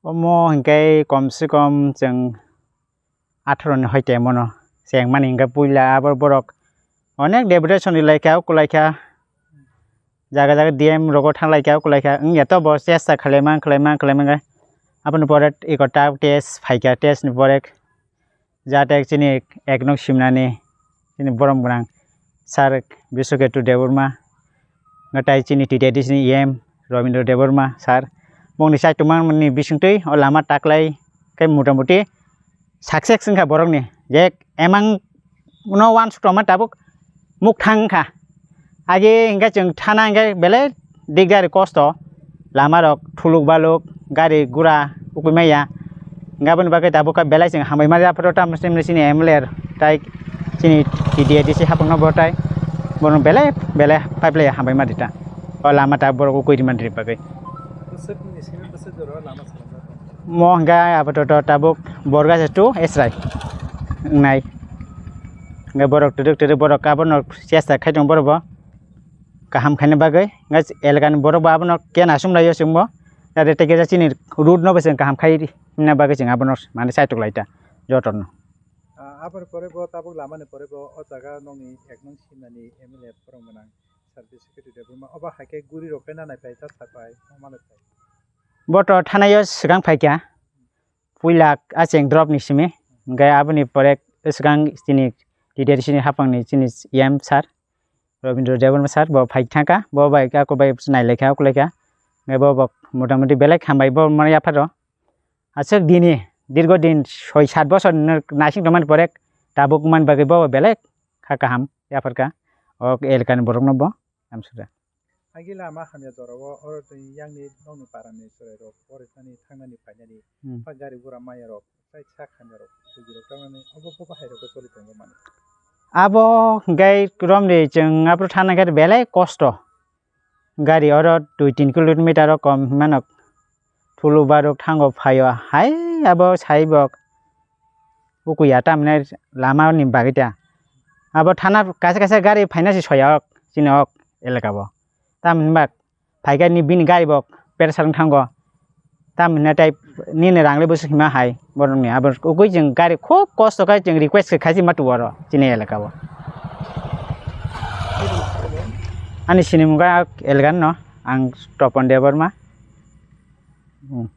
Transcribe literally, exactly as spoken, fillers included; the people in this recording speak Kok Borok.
Omo hinkhe kom se kom chwng atharo ni hoi temo no chengmani hinkhe puila abo borok onek deputation ri laikha, ukulai kha, jaga jaga D M rogo thang laikha, ukulai kha, wngya to bo chesta khlaima, khlaima, khlaima hinkhe aboni pore eko ta test phaikha, test ni pore jate chini ek nok simnani chini borom gwnang sir Biswaketu Debbarma, tai chini T T A D C ni E M Rabindra Debbarma sir, bongni chaitokmani bisingtwi o lama taklai khe motamuti success wngkha borokni, je emang no uansuk tongma tabuk mukthang wngkha. Age hinkhe chwng thana hinkhe belai dikdari kosto, lama rok thuluk baluk, gari gura ukui maya. Hinkhe aboni bagwi tabuk khe belai chwng hambai mani aphuru tamo chini M L A tai chini T D A D C hapung no bo tai bono belai belai pipe lai hambai mani ta. O lama ta borok ukui mani bagwi. Mo hinkhe apato tabuk Borgacha to Esrai wngnai. Hinkhe borok twrwk twrwk borok abono chesta khai tongo borok bo kaham khaina bagwi. Hinkhe elakani borok bo abono kena sumlaio chwngbo, jate tei kisa chini road no bo chwng kaham khai rina bagwi chwng abono mane chaitok lai ta jotono. Ah, aboni pore bo tabuk lamani pore bo o jaga nokni ek nong simnani M L A borok gwnang. Sir Biswaketu Debbarma, obo hai khe guri rok khe nanai phai ta sa phai, ma manai phai. Bo to thanaio swkang phai kha, puila a cheng drop ni simi, hinkhe aboni pore swkang chini T D A D C ni hapang ni chini E M sir, Rabindra Debbarma sir, bo phai thang kha, bo bai khe ako bai nai lai kha, ukulai kha, hinkhe bo bo motamuti belai hambai bo mani yapharo. Aswk dini, dirgo din soi sat bosor naising tongmani pore tabuk man bagwi bo belai kha kaham yapharkha o elakani borokno bo amsukha. Agi lama hamya jorao oro twi yangni nokni parani chwrairok porisani thangnani phainani Hmm. Phai gari gura mayarok tei sak hamyarok bujirok tamani obo bo bahairok choli tongo mani. Abo gai romri chwng aphuru thana khe belai kosto. Gari oro dui tin kilometer o kom hinmano thulu baruk thango phaio hai abo sai bo ukuya tamni lama ni bagwi ta abo thana kaisa kaisa gari phaina se soya ok chini ok elaka bo tamni bak phaikha ni bini gari bo pressure wng thango tamni tai nini rang le bwswk hima hai borok ni abo ugui chwng gari khub kosto khe chwng request khe khaisi ma tu oro chini elaka o ani sinimung khe elaka no. Ang Topon Debbarma. Hmm.